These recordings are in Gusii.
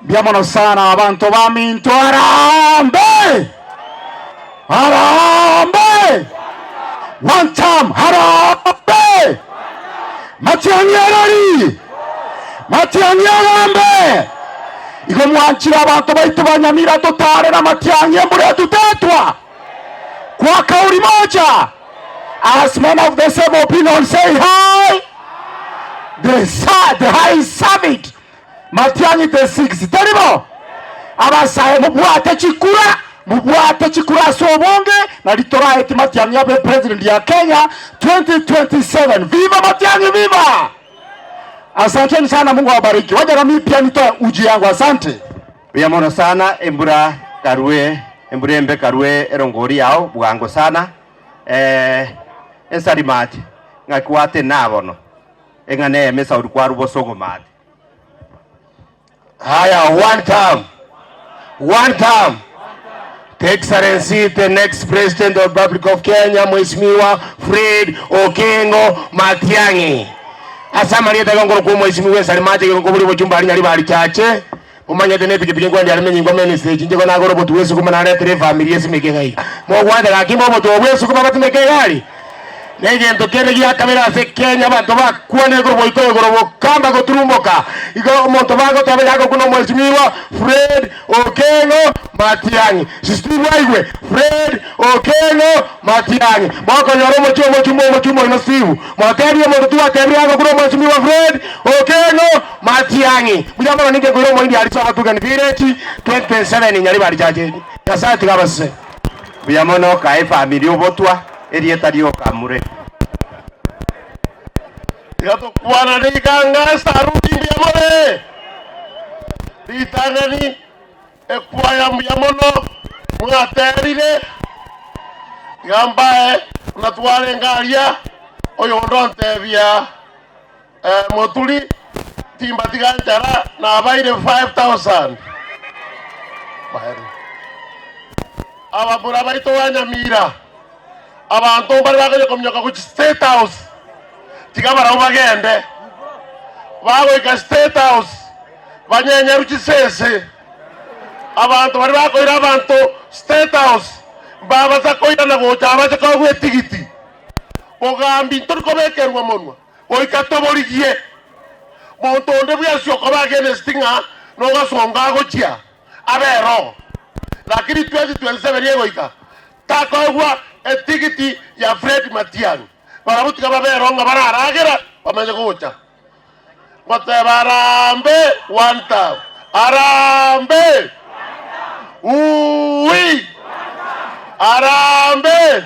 Mbuya mono sana abanto baminto Harambee! Harambee! One time Harambee! Matiang'i arari! Matiang'i agambe! Igo mwanchire abanto baito ba Nyamira totare na Matiang'i embura etutetwa kwa kauri moja as men of the same opinion say hi the, the high summit Matiang'i the six tari bo? Abasae mobwate chikura, mobwate chikura ase obonge nari toraeti Matiang'i abe president ya Kenya 2027. Viva Matiang'i viva! Asanteni sana, Mungu awabariki. Wacha na mimi pia nitoe uji yangu. Asante. Mbuya mono sana embura karue embura embe karue erongori yao bwango sana eh, ensarimati ng'aki gwatena bono eng'ana eyemo esauri kwarwa bosongo maate. Haya, one term. One term. The Excellency, the next President of the Republic of Kenya, Mheshimiwa Fred Okengo Matiang'i. Ase amarieta gongoro kwa Mheshimiwa Esari Mache geko buri bochumba ari nyari bari chache. Omanyete ne pikipiki nkwendi are menyingwa ministry chinche ko nagora obotu bwe esukuma naretire efamiri esimeke iga iga. Mogwate gaki mbe obotu obwo esukuma batimeke egari? Negento kende gia kabere ase Kenya abanto bakwane igoro boiko igoro bokamba goturumboka igo omonto bagoteba iga agokuna omweshimiwa Fred Okengo Matiang'i Steve aigwe Fred Okengo Matiang'i mokonyora omochie omochumba omochumba oino Steve motebie omonto twatebire agokuna omweshimiwa Fred Okengo Matiang'i mbuya mono ninche nkoira omoindi aria sobo Tugen Village 2027 Nyaribari Church Nyasaye tiga abasese. Mbuya mono kae efamiri obotwa erieta riokamure. Tiga tokwanane ikanga esaruti mbuya more ritang'ani ekwaya mbuya mono mwaterire tiga mbae buna twarenge aria oyonde ontebia Moturi timbatiga nchara nabaire 5000. Abamura baito ba Nyamira abanto mbare bakonya kominyoka gochia State House tiga barabwo bagende bagoika State House banyenyeru chisese abanto baria bakoira abanto State House mbabasa koirana gocha abache koegwa etigiti bogambi ntori kobekerwa monwa. Goika toborigie monto onde bwensi okoba against ng'a nogasongo agochia abe ero. Lakini 2027 egoika takoegwa etigiti ya Fred Matiang'i. Barabwo tiga babe ero ng'a bararagera bamanye gocha goteba Harambee one term, Harambee! Uuwi! Harambee!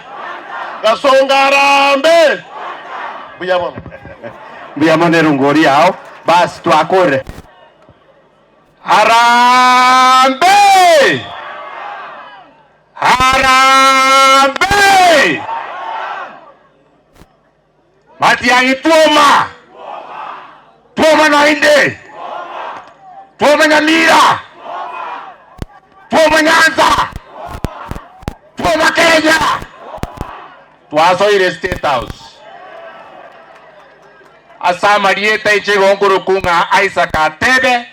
Gasongo Harambee! Mbuya mono. Mbuya mono erongori yao. Basi twakore. Harambee! Harambee! Matiang'i twoma, twoma naende, twoma Nyamira, twoma Nyanza, twoma Kenya, twasoire State House ase amarieta inche igo nkorokwa ng'a Isaac Atebe,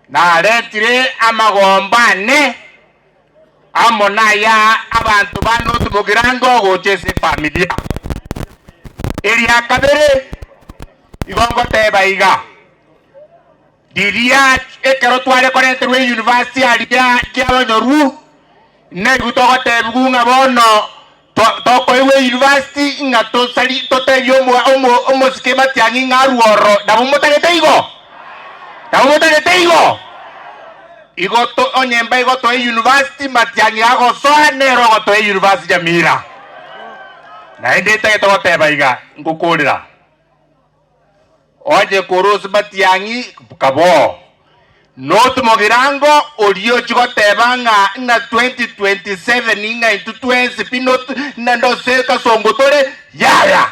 Naretire amagomba ane amo naya abanto ba North Mugirango gocha ase efamilia. Eria kabere igo ngoteba iga, riria ekero tware koreterwa eyunivasiti aria kiabonyorwu, Naigwe togotebigwa ng'a bono tokoigwa eyunivasiti ng'a tosari totebie omosike matiang'i ng'a arue ororo. Nabo motagete igo? Nabo motagete igo? Igo to onye mbaigotoa eyunivasiti matiang'i agosoa nere ogotoa eyunivasiti Nyamira. Naende ntagete goteba iga, ngokorera. Onye korwa ase matiang'i kaboo, notomogirango oria ochia goteba ng'a ng'a 2027 ng'a intwe twensi pi not naende ase kasongo tore, yaya!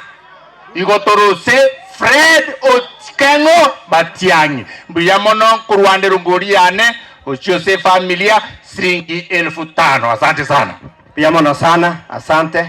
Igo torose Fred Otikengo Matiang'i. Mbuya mono nkorwande rongori yane gochia ase efamilia siringi elfu tano. Asante sana. Mbuya mono sana, asante.